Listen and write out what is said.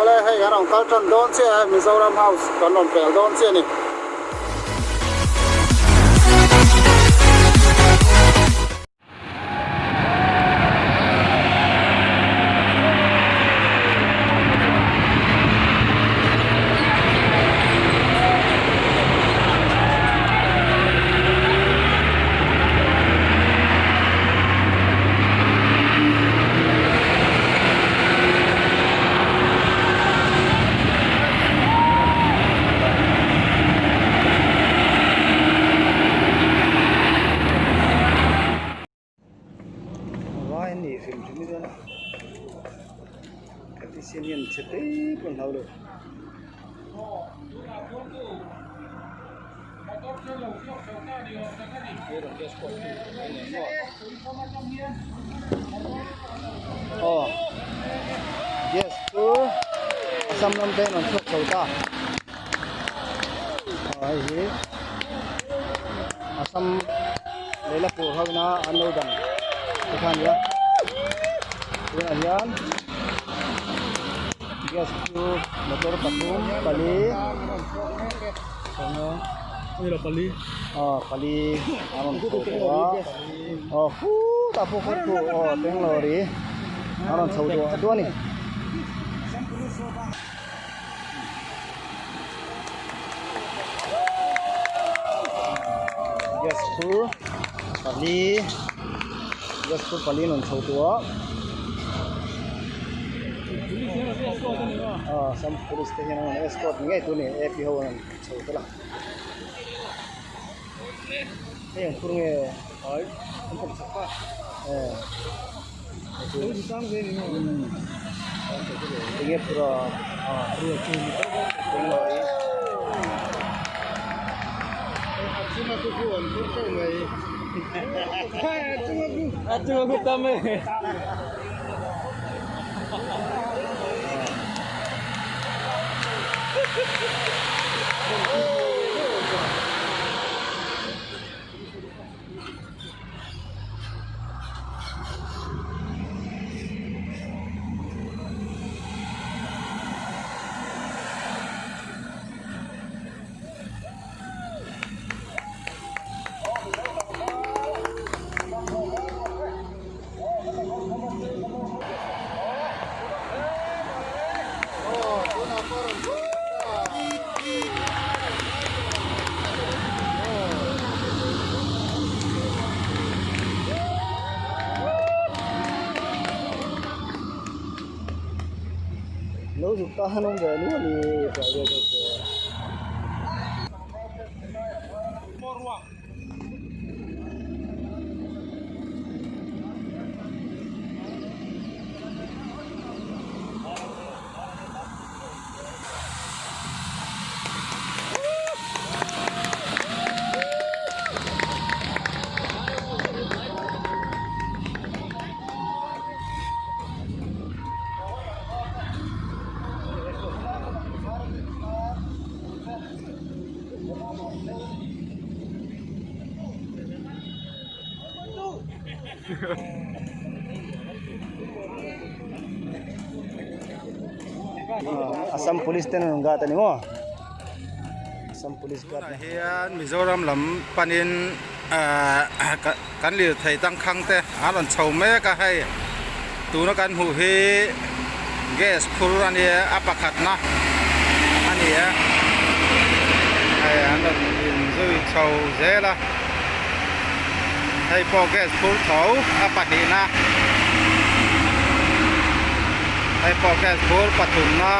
Awle hei kan rawn kal tan dawn chiah a, Mizoram House kan rawn pel dawn chiah a ni. Vai an nih hrim hrim hi chuan ka ti siam hian chhe te pawh an hlau lo. Aw gas chu Assam lam te an rawn chhuak chho ta aw hei hi Assam Leilapur ho ina an lo dan te kha a ni a tunah hian gas chu motor pathum pali aw pali a rawn chho tawh a aw khutah pawh khaw thu aw Bangalore a rawn chho duah duah a ni. Gas chu pali gas chu pali an rawn chho tawh a aw sam police te hian an rawn escort ngei tur a ni A P ho an rawn chho tel a hei ang phur nge enge phur a Lo zuk ta han awm ve nual i tlai vel deuh te. Assam police ten an rawn guard a ni maw Assam police guard tunah hian Mizoram lam panin ahh kan lirthei tangkhang te an rawn chho mek a hei tuna kan hmuh hi gas phur a nia a pakhatna a ni a hei an rawn inzui chho zel a hei pawh gas phur tho a pahnihna hei pawh gas phur pathumna.